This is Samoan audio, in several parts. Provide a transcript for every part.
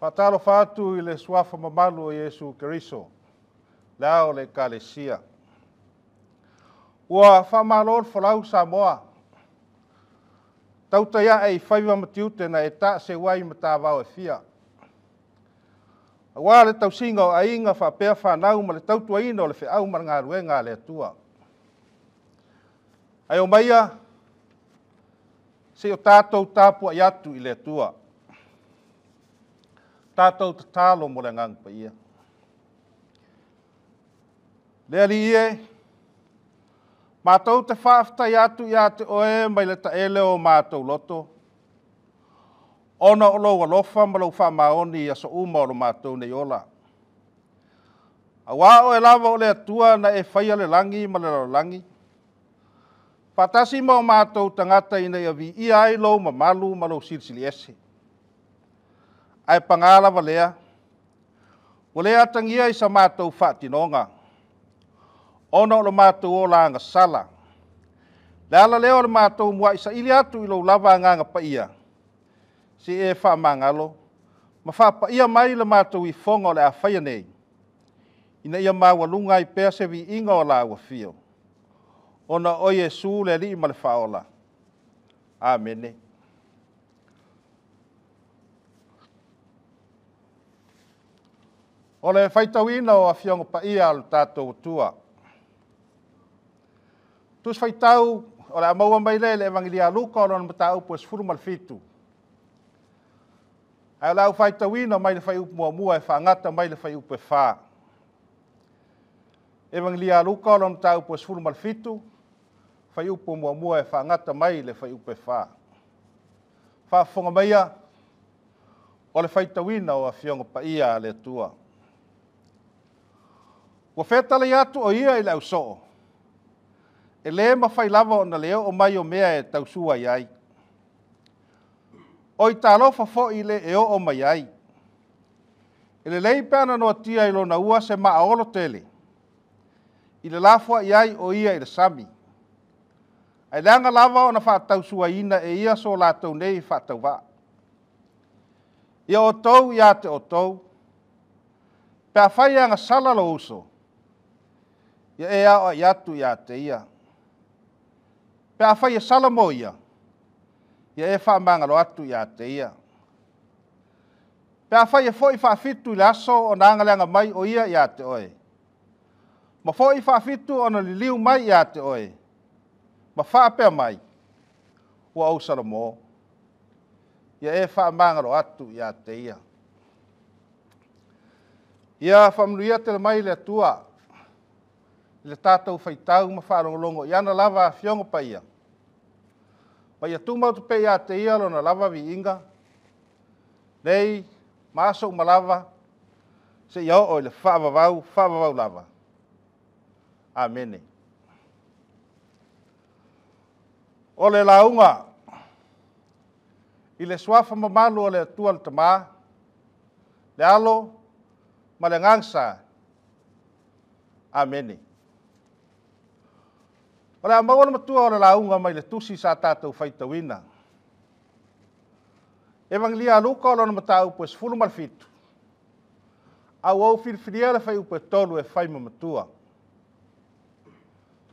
Faatalofa atu i le suafa mamalu o Iesu Keriso, le ao o le Ekalesia. Ua faamalo le folau Samoa, tautai ae i faiva ma tiute na e taaseu ai matavao e fia. Aua le tausiga o aiga faapea fanau ma le tautuaina o le feau ma le galuega a le Atua. Ae omaia, se i o tatou tapuai atu i le Atua. Tatou tatalo mo le Agaga Paia. Le Alii e, matou te faafetai atu ia te oe mai le taele o matou loto, ona o lou alofa ma lou faamaoni i aso uma o lo matou nei ola. Aua o oe lava o le Atua na e faia le lagi ma le lalolagi, faatasi ma o matou tagata ina ia viia ai lou mamalu ma lou silisili ese. Ae paga lava lea, ua le atagia i sa matou faatinoga, ona o lo matou ola agasala. Le ala lea o le matou muai saili atu i lou lava Agaga Paia, se i e faamagalo ma faapaia mai le matou ifoga o le a faia nei, ina ia maualuga ai pea se viiga o lau afio, ona o Iesu le Alii ma le Faaola. Amene. O le faitauina o Afioga Paia a lo tatou Atua. Tusi faitau o le a maua mai lea i le Evagelia a Luka o lona mataupu e 17. Ae o le a ou faitauina mai le fuaiupu 1 e faagata mai le fuaiupu e 4. Evagelia a Luka o lona mataupu e 17, fuaiupu 1 e faagata mai le fuaiupu e 4. Faafofoga maia o le faitauina o Afioga Paia a le Atua. Ua fetalai atu o ia i le ausoo, e le mafai lava ona le oo mai o mea e tausua i ai. Oi talofa foi i le e oo mai ai. E lelei pe ana noatia i lona ua se maaolo tele, i le lafoai ai o ia i le sami. Ae leaga lava ona faatausuaina e ia so latou nei faatauvaa. Ia outou ia te outou, pe afai e agasala lou uso, ia e aoai atu ia te ia. Pe afai e sala mo ia, ia e faamagalo atu ia te ia. Pe afai e foi faafitu i le aso ona agaleaga mai o ia ia te oe, ma foi faafitu ona liliu mai ia te oe, ma faapea mai, ua ou salamo, ia e faamagalo atu ia te ia. Ia faamanuia tele mai le Atua i le tatou faitau ma faalogologo i ana lava Afioga Paia, ma ia tumau pea ia te ia lona lava viiga, nei ma aso uma lava, seia oo i le faavavau, faavavau lava. Amene. O le lauga i le suafa mamalu o le Atua le Tama, le Alo ma le Agaga Sa. Amene. O le a maua le matua o le lauga mai le tusi sa tatou faitauina. Evagelia a Luka o lona mataupu e 17, a ua ou filifilia le fuaiupu e 3 e fai ma matua.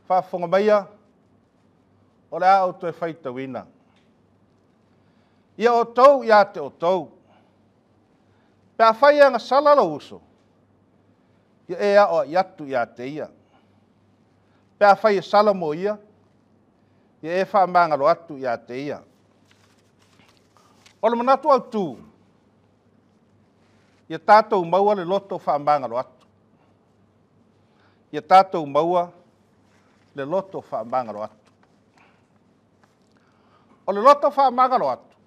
Faafofoga maia, o le a ou toe faitauina. Ia outou ia te outou, pe afai e agasala lou uso, ia e aoai atu ia te ia. Pe afai e sala mo ia, ia e faamagalo atu ia te ia. O le manatu autu, ia tatou maua le loto faamagalo atu. Ia tatou maua le loto faamagalo atu. O le loto faamagalo atu,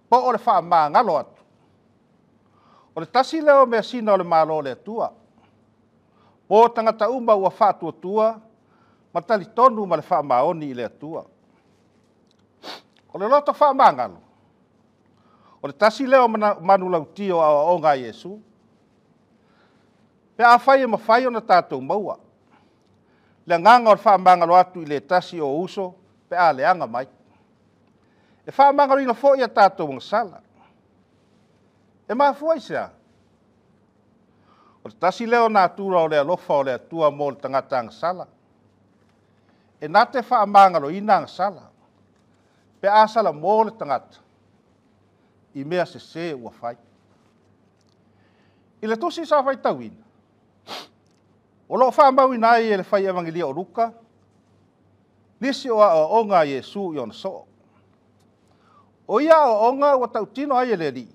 po o le faamagalo atu, o le tasi lea o measina o le Malo o le Atua. Po tagata uma ua faatuatua ma talitonu ma le faamaoni i le Atua. O le loto faamagalo, o le tasi lea o manulauti o aoaoga a Iesu. Pe afai e mafai ona tatou maua le agaga o le faamagalo atu i le tasi o uso pe a leaga mai. E faamagaloina foi a tatou agasala. E mafua i se a? O le tasi lea o natura o le alofa o le Atua mo le tagata agasala. E na te faamagaloina agasala, pe a salamo le tagata i mea sesē ua fai. I le tusi sa faitauina, o loo faamauina ai e le fai Evagelia o Luka, nisi o aoaoga a Iesu i ona soo. O ia aoaoga ua tautino ai e le Alii,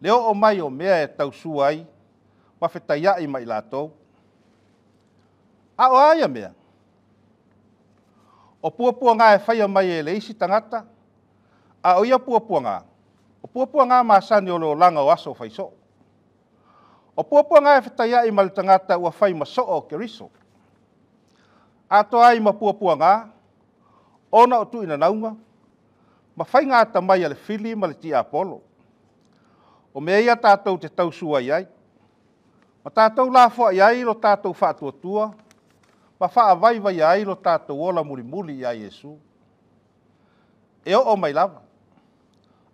le oo mai o mea e tausua ai ma fetaiai ma i latou. A o a ia mea? O puapuaga e faia mai e le isi tagata, a o ia puapuaga, o puapuaga masani o le olaga o aso faisoo. O puapuaga e fetaiai ma le tagata ua fai ma soo o Keriso. Atoa ai ma puapuaga, ona o tuuinanauga, ma faiga atamai a le fili ma le tiapolo. O mea ia tatou te tausua i ai, ma tatou lafoai ai lo tatou faatuatua, ma faavaivaia ai lo tatou ola mulimuli ia Iesu. E oo mai lava,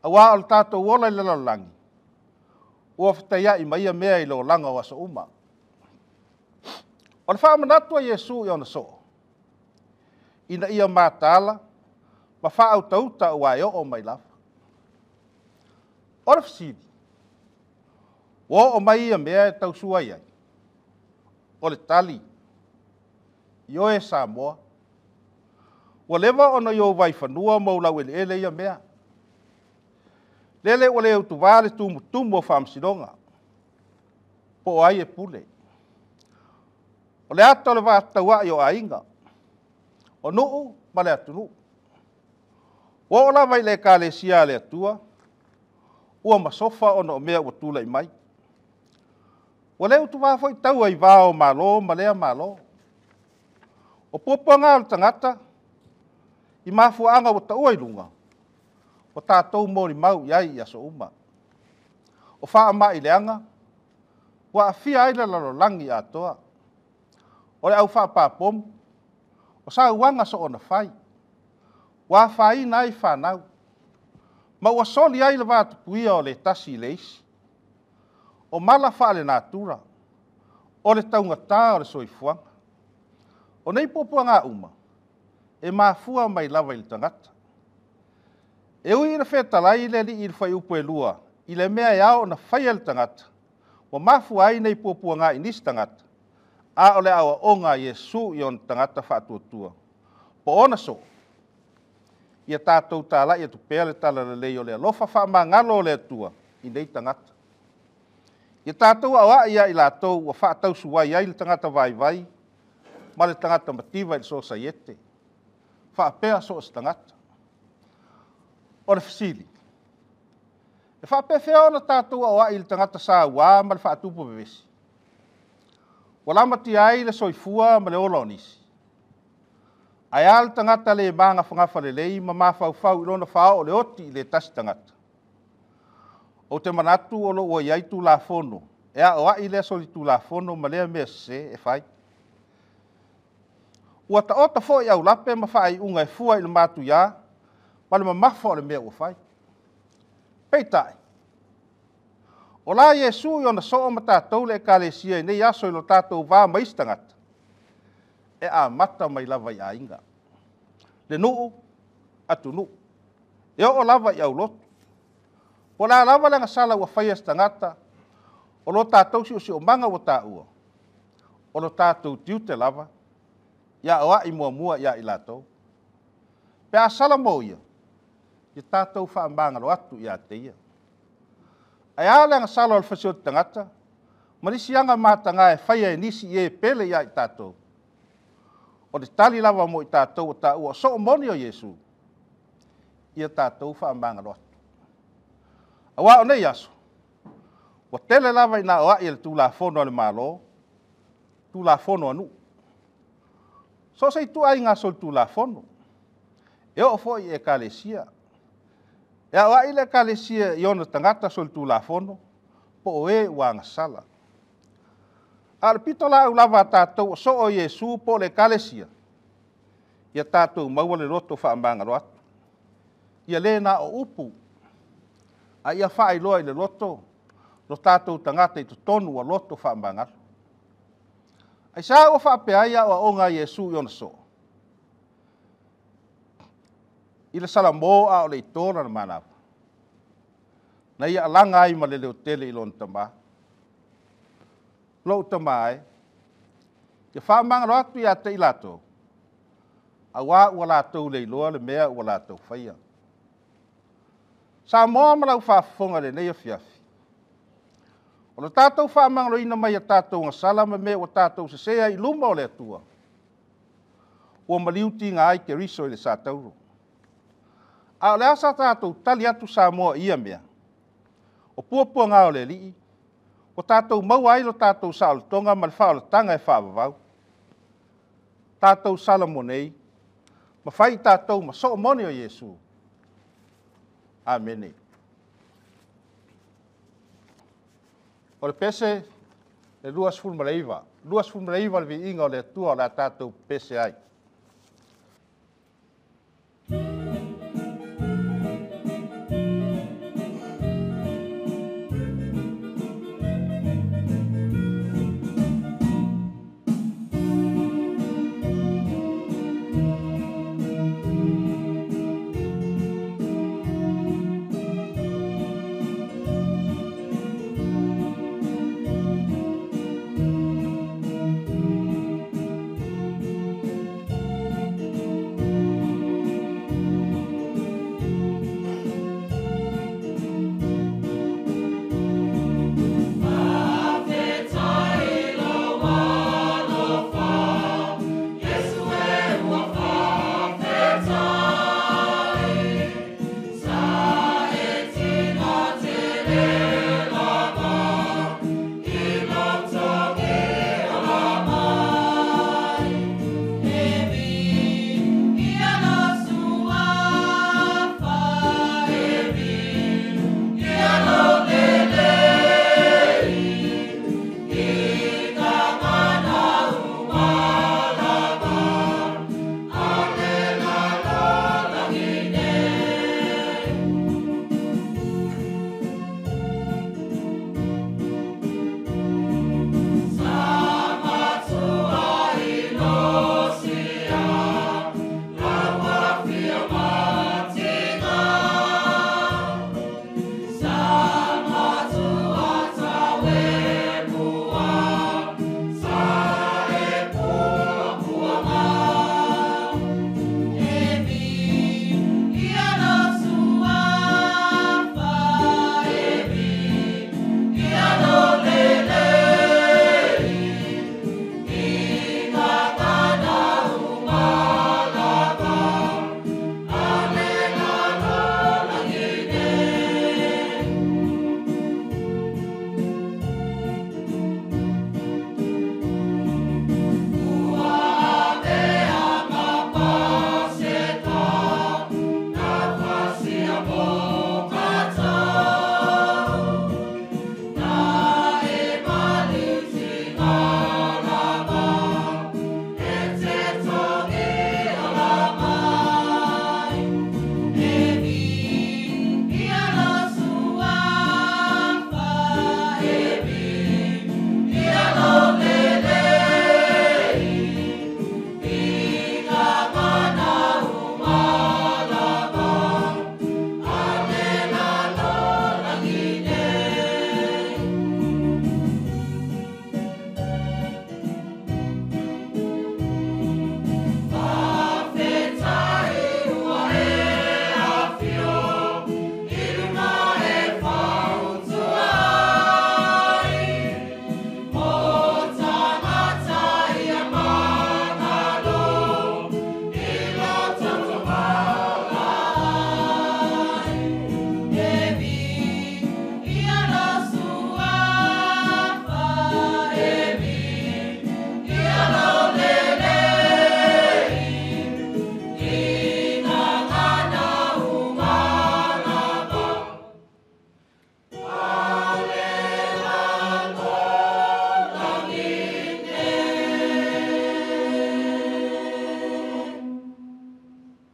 auā o le tatou ola i le lalolagi, ua fetaiai ma ia mea i le olaga o aso uma. O le faamanatu a Iesu i ona soo, ina ia mataala ma faautauta aua e oo mai lava. O le fesili, ua oo mai ia mea e tausua i ai? O le tali, ioe Samoa, ua leva ona i ou vaifanua ma ou laueleele ia mea. Lele ua le utuvā le tumutumu o faamasinoga, po o ai e pule. O le ata o le vatauai o aiga, o nuu ma le atunuu. Ua oo lava i le Ekalesia a le Atua, ua masofa ona o mea ua tulai mai. Ua le utuvā foi taua i va o Malo ma lea Malo. O puapuaga o le tagata i mafuaaga ua taua i luga, ua tatou molimau i ai i aso uma. O faamai leaga, ua aafia ai le lalolagi atoa. O le au faapapomu, o sauaga soona fai, ua afaina ai fanau, ma ua soli ai le vatapuia o le tasi i le isi. O mala faale-natura, o le taugata o le soifuaga. O nei puapuaga uma, e mafua mai lava i le tagata. E ui ina fetalai le Alii i le fuaiupu e 2 i le mea e ao ona faia e le tagata, ua mafua ai nei puapuaga i nisi tagata, a o le aoaoga a Iesu i ona tagata faatuatua, po o ona soo, ia tatou talai atu pea le talalelei o le alofa faamagalo o le Atua i nei tagata. Ia tatou aoai ia i latou ua faatausuai ai le tagata vaivai ma le tagata mativa i le sosaiete, faapea so o se tagata. O le fesili, e faapefea ona tatou aoai i le tagata sauā ma le faatupu vevesi, ua lamatia ai le soifua ma le ola o nisi? Ae a le tagata le magafagafa lelei ma mafaufau i lona faaoo le oti i le tasi tagata? Ou te manatu o lo o ua i ai Tulafono e aoai lea solitulafono ma lea mea sesē e fai. Ua taoto foi aulape ma faaiuga e fua i le matuiā ma le mamafa o le mea ua fai. Peitai, o la Iesu i ona soo ma tatou le Ekalesia i nei aso i lo tatou va ma isi tagata, e amata mai lava i aiga, le nuu, atunuu, e oo lava i aulotu. Po o le a lava le agasala ua faia e se tagata, o lo tatou siosiomaga ua taua, o lo tatou tiute lava, ia aoai muamua ia i latou. Pe a sala mo ia, ia tatou faamagalo atu ia te ia. Ae a le agasala o le fasioti tagata, ma nisi aga mataga e faia e nisi i e pele ia i tatou? O le tali lava mo i tatou ua taua o soo moni o Iesu, ia tatou faamagalo atu. Auā o nei aso, ua tele lava ina aoai e le Tulafono a le Malo, Tulafono a nuu. So o se ituaiga solitulafono, e oo foi i Ekalesia. E aoai le Ekalesia i ona tagata solitulafono po o e ua agasala. A o le pitolaau lava a tatou o soo o Iesu po o le Ekalesia, ia tatou maua le loto faamagalo atu. Ia le na o upu, A ia faailoa i le loto lo tatou tagata i totonu ua loto faamagalo. Ai sa ua faapea ai aoaoga a Iesu i ona soo. I le salamo a o le i to lana manava. Na ia alaga ai ma le leotele i lona tamā. Lou tamā e, ia faamagalo atu ia te i latou, auā ua latou le iloa le mea ua latou faia. Samoa ma lau faafofoga i lenei afiafi. O le tatou faamagaloina mai a tatou gasala ma mea ua tatou sesē ai i luma o le Atua, ua maliu tiga ai Keriso i le satauro. A o le a sa tatou tali atu Samoa i ia mea? O puapuaga o le Alii, ua tatou maua ai lo tatou saolotoga ma le faaolataga e faavavau. Tatou salamo nei, ma fai tatou ma soo moni o Iesu. Amene. O le pese, le 29. 29 le viiga o le Atua o le a tatou pese ai.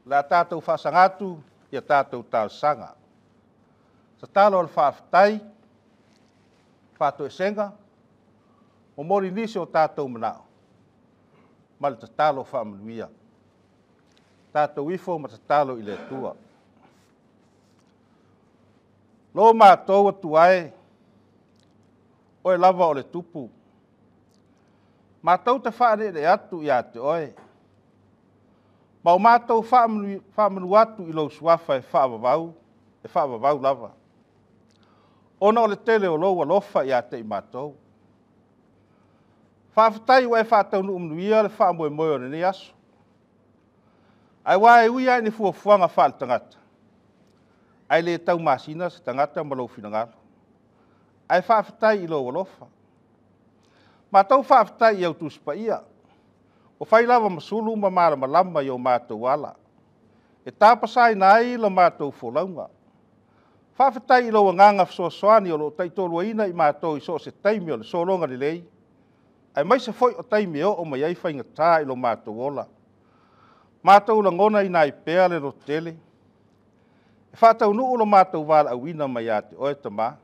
La tatou faasagatu ia tatou talosaga. Tatalo o le faafetai, faatoesega, momoli nisi o tatou manao, ma le tatalo faamanuia. Tatou ifo ma tatalo i le Atua. Lo matou Atua e, oe lava o le tupu, matou te faaneenee atu ia te oe, ma o matou faamanu atu i lou suafa e faavavau, e faavavau lava, ona o le tele o lou alofa ia te i matou. Faafetai ua e faataunuu manuia le faamoemoe o lenei aso. Aua e ui lava i ni fuafuaga faale-tagata, ae le taumasina se tagata ma lou finagalo. Ae faafetai i lou alofa. Matou faafetai i au Tusi Paia, ua fai lava ma sulu ma malamalama i o matou ala, e tapasaina ai la matou folauga. Faafetai i lou agaga fesoasoani o lo o taitoaluaina i matou i so o se taimi o le sologa lelei, aemaise foi o taimi e oo mai ai faigata i lo matou ola. Matou lagonaina ai pea le lototele, e faataunuu lo matou valaauina mai ia te oe Tama.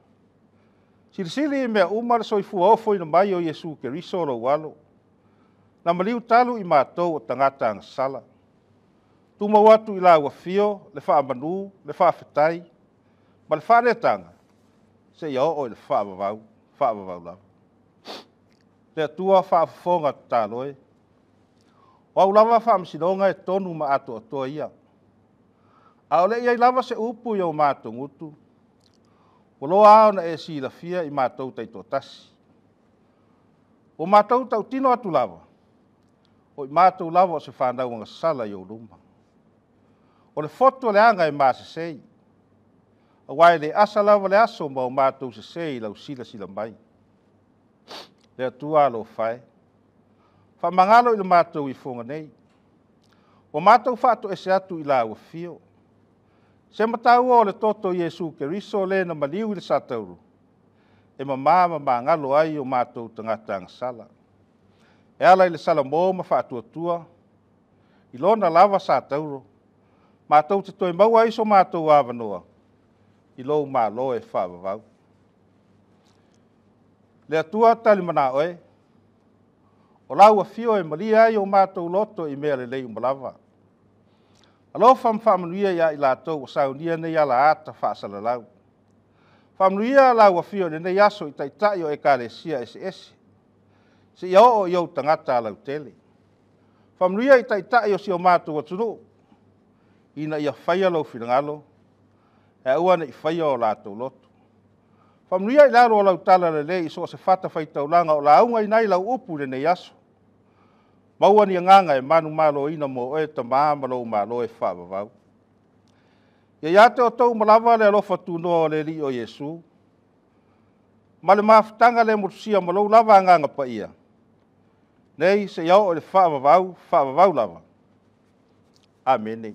Silisili i mea uma le soifua ofoina mai o Iesu Keriso lou Alo, na maliu talu i matou o tagata agasala. Tumau atu i lau afio le faamanu, le faafetai ma le faaneetaga seia oo i le faavavau, faavavau lava. Le Atua faafofoga tatalo e, o au lava faamasinoga e tonu ma atoatoa ia, a o le i i ai lava se upu i o matou gutu, ua loa lava ona e silafia i matou taitoatasi. Ua matou tautino atu lava, o i matou lava o se fanau agasala i ou luma. O le fotu o le aga e masesei, aua e le asa lava le aso ma o matou sese i lau silasila mai. Le Atua alofa e, faamagalo i le matou ifoga nei, ua matou faatoese atu i lau afio. Se mataua o le toto o Iesu Keriso le na maliu i le satauro, e mama ma magalo ai o matou tagata agasala. E ala i le salamo ma faatuatua, i lona lava satauro, matou te toe maua ai so matou avanoa i lou Malo e faavavau. Le Atua talimanao e, o lau afio e malie ai o matou loto i mea lelei uma lava. Alofa ma faamanuia ia i latou ua saunia nei alaata faasalalau. Faamanuia lau afio i lenei aso i taitai o ekalesia eseese, seia oo i ou tagata lautele. Faamanuia i taitai o si o matou atunuu, ina ia faia lou finagalo, ae aua ne i faia o latou loto. Faamanuia i lalo o lau talalelei i so o se fatafaitaulaga o laugaina ai lau upu i lenei aso. Maua ni agaga e manumaloina mo oe Tama ma lou Malo e faavavau. Ia ia te outou uma lava le alofa tunoa o le Alii o Iesu, ma le mafutaga le motusia ma lou lava Agaga Paia, nei seia oo i le faavavau, faavavau lava. Amene.